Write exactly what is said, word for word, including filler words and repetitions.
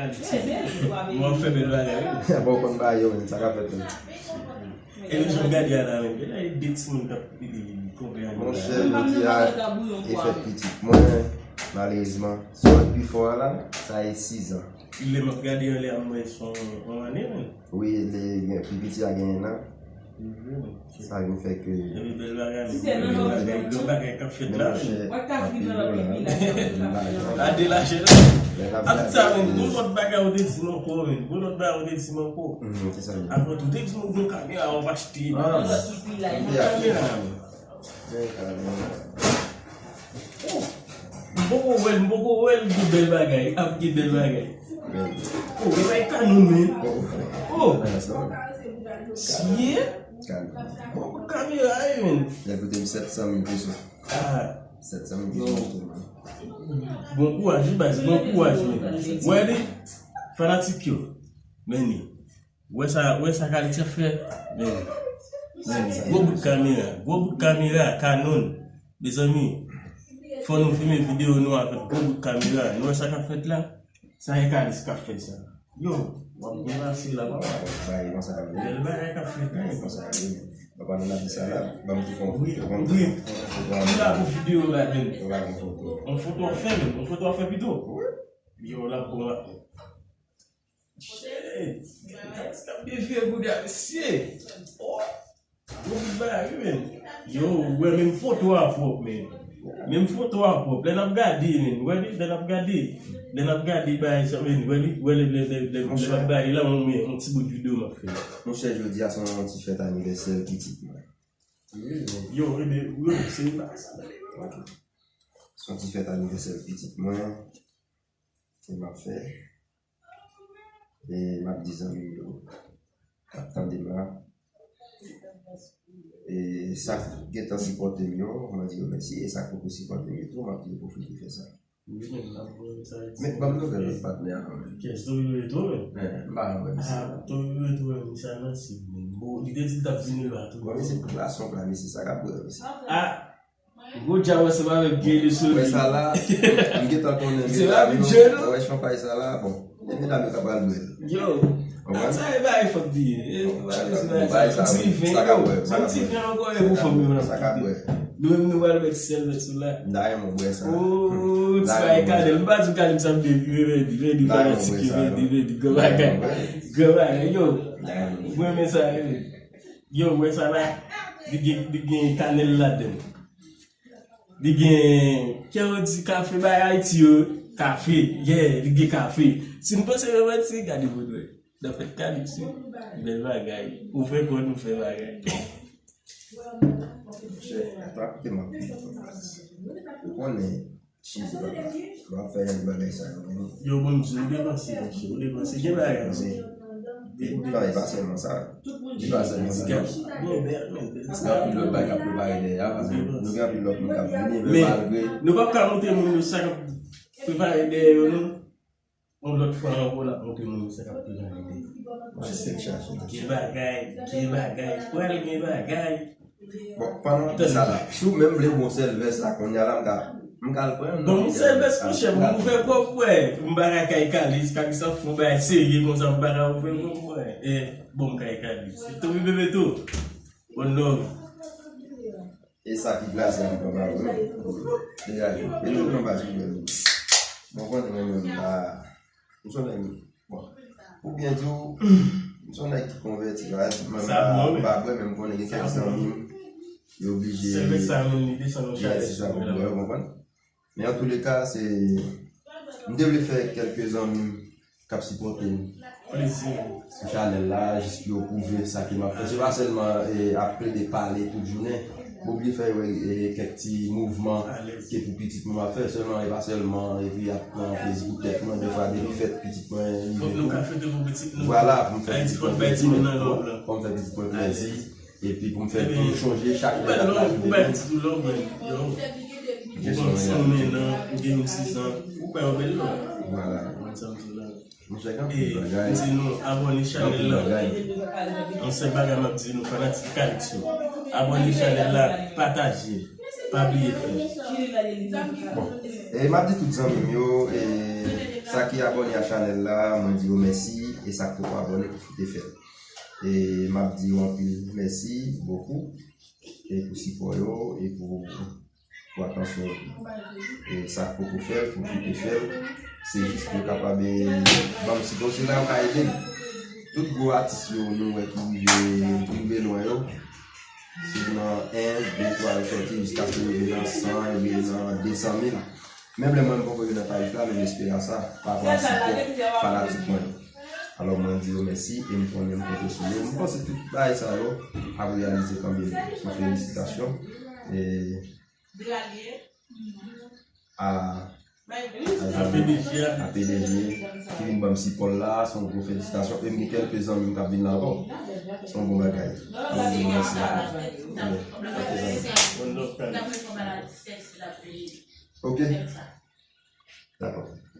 Mwen fè bèl bagay, wi. Bon, konn ba yo, men, sa ka fèt, men. E nou janm gade a la, men. Gen de timoun k ap konprann. Monchè, jodi a, e fèt pitit mwen, malerezman. Sa w pi fò a la, sa e sis an. Lè m ap gade anlè a, mwen se yon ane, men. Wi, li gen, pi piti a gen en an. Sa vin fè ke. Epi bèl bagay, men. Bèl bagay, bèl bagay k ap fèt la, men. Wè ka fri nan lòt pipi la. Gade lajè la. Ap sa, men, gon lòt bagay ou te di m ankò, men. Gon lòt bagay ou te di m ankò. Avan tou, te di m gon kamera w ap achte. Gon kamera, men. Oh, m poko wè l, m poko wè l gen bèl bagay, ap gen bèl bagay. Oh, e bay Canon, men. Oh, shit. Bon, kamera, wi, men. Lè koute m sèt san mil peso. Ah. Sèt san mil peso, men. Bon kouraj, wi, baz, bon kouraj, men. Wè li, fanatik yo. Men li. Wè sa, wè sa Calix ap fè? Men, men, gwo bout kamera, gwo bout kamera, Canon. Mezanmi, fò nou filme videyo nou avèk gwo bout kamera. Nou wè sa k ap fèt la? Sa e Calix k ap fè sa. Yo, w ap byen pase la, papa. Bagay konsa, wi. Bèl bagay k ap fèt la. Bagay konsa, wi. Papa, nou la di sa la, ban m tou fè yon foto. Wi, wi. Ki la pou videyo la, men? Yon foto a fè, men. Yon foto a fè pito. Yo, l ap bon la. Shit! Gade sa m te fè bouda, mesye! Oh! Gwo bout bagay, wi, men. Yo, ou wè menm foto a pwòp, men. Menm foto a pwòp. Lè n ap gade, men. Wè li, lè n ap gade. Lè n ap gade bagay sa, men. Wè li, wè lè, lè, lè, lè, lè m ap gade la, mwen, mwen, yon ti bout videyo m ap fè. Monchè, jodi a se yon ti fèt anivèsè pitit mwen. Yo, wi, men, wi, se pa sa. Ok. Se yon ti fèt anivèsè pitit mwen. Se m ap fè. E m ap di zanmi m yo k ap tande m la, e sa k gentan sipòte m yo, mwen di yo mèsi. E sa k poko sipòte m yo tou, m ap di yo pwofite fè sa. Men, ban m nouvèl lòt patnè a, kanmenm. Kiyès? Tommy Retro, men? Eh, m pa wè misye. Ah, Tommy Retro, men, misye al nan sid, men. Bon, li te di l t ap vini la tou. Bon, misye, plasyon pla, misye, sa k ap bwè, misye. Ah! Gwo djab ansanm avèk Gay Leslie. Wè sa la, m gentan konnen. Se pa Big Joe, non? Wè chanpay sa la, bon. E medam yo ka pral bwè l. Yo. Konprann? Sa e bagay fanm di. E bagay sa, yon ti ven, yo. Yon ti ven ankò, e pou fanm yo nan kite. Nou menm nou pral met sèl met sou la. Dayè mwen bwè sa. Oh, ti bagay Kanèl. M pa di Kanèl sa m te vire, vire, vire, fanatik, vire, vire, gran bagay. Gran bagay, yo. Mwen renmen sa, yo. Yo, wè sa la, li gen, li gen kanèl ladan l. Li gen, kè yo di kafe bay Ayiti yo, kafe, yeah, li gen kafe. Si n panse yo manti, gade pou n wè. Nan fèt Calix, wi. Bèl bagay. Ou fè kò nou fè bagay. Monchè, pa koute m ap di. Ou konnen, Chizi papa. W ap fè gade bagay sa yo, men. Yo, bon, di, ou depanse, monchè, ou depanse. Gen bagay, men. E, non, e pa sèlman sa. E pa sèlman sa, non. Gen anpil lòt bagay k ap prepare dèyè a, paske nou gen anpil lòt moun k ap vini, men malgre. Nou p ap ka montre moun yo sa k ap prepare dèyè yo, non. Yon lòt fwa ankò, l ap montre moun yo sa k ap prepare dèyè. Gen bagay, gen bagay, pral gen bagay. Bon, pandan w ap di sa la, si w menm vle bon sèl vès la, kounye a la, m ka, m ka al pran yon. Bon, m sèl vès, monchè, m ouvè kò m, wè. M pa ka kay Calix, Calix ap fè yon bagay serye konsa, m pa ka ouvè kò m, wè. E, bon, m kay Calix. Tommy Bebe tou. One love. E sa ki glase an pran ba ou, wi. Degaje. E nou pran ba sou mwen. Bon, konnen mwen menm la. M se yon nèg, bon, pou byen di w, m se yon nèg ki konvèti, pa egzanp, mwen m pa, m pa bwè, men m konnen gen kèk zanmi m, yo oblije gen ti sa pou bwè, w konprann? Men antouleka, se, m te vle fè kèlke zanmi m k ap sipòte m sou chanèl la, jis pou yo pwouve sa ke m ap fè. Se pa sèlman, e, ap plede pale tout jounen. M oblije fè, e, kèk ti mouvman ke pou pitit mwen m ap fè sèlman, e pa sèlman epi ap pran plezi pou tèt mwen. Defwa, depi fèt pitit mwen rive tou. Vwala, pou m fè pitit mwen plezi, fò m fè pitit mwen plezi. Epi pou m fè, pou m chonje chak lè l ap lage demen. Vwala. Monchè, gen anpil bagay. M di nou abòne chanèl la. Yon sèl bagay m ap di nou, fanatik Calix yo. Abòne chanèl la, pataje, pa bliye fè. Bon, e m ap di tout zanmi m yo, e, Sa ki abòne a chanèl la, mwen di yo mèsi, e sa k poko abòne, pwofite fè l. E m ap di yo anpil mèsi, bokou, e pou sipò yo, e pou, pou atansyon yo. E sa k poko fè l, pwofite fè l, se jis pou yo kapab, e, ban m sipò, se la yo ka ede m. Tout gwo atis yo nou wè ki rive, ki rive lwen yo, se nan en, de, twa yo sòti, jiskaske yo rive nan san, yo rive nan de san mil. Menm lè mwen m poko rive nan tarif la, men m espere sa, pa rapò a sipò fanatik mwen yo. Alò, mwen di yo mèsi, e m konnen m konte sou yo. M panse tout bagay sa yo ap reyalize kanmenm. Sou felisitasyon. E a, a zanmi, a P D G, ki vin ban m sipò l la, se yon gwo felisitasyon. E m gen kèlke zanmi m k ap vin la ankò. Se yon bon bagay. Alò, m di yo mèsi ankò. Bon, ok, zanmi. Ok. Dakò.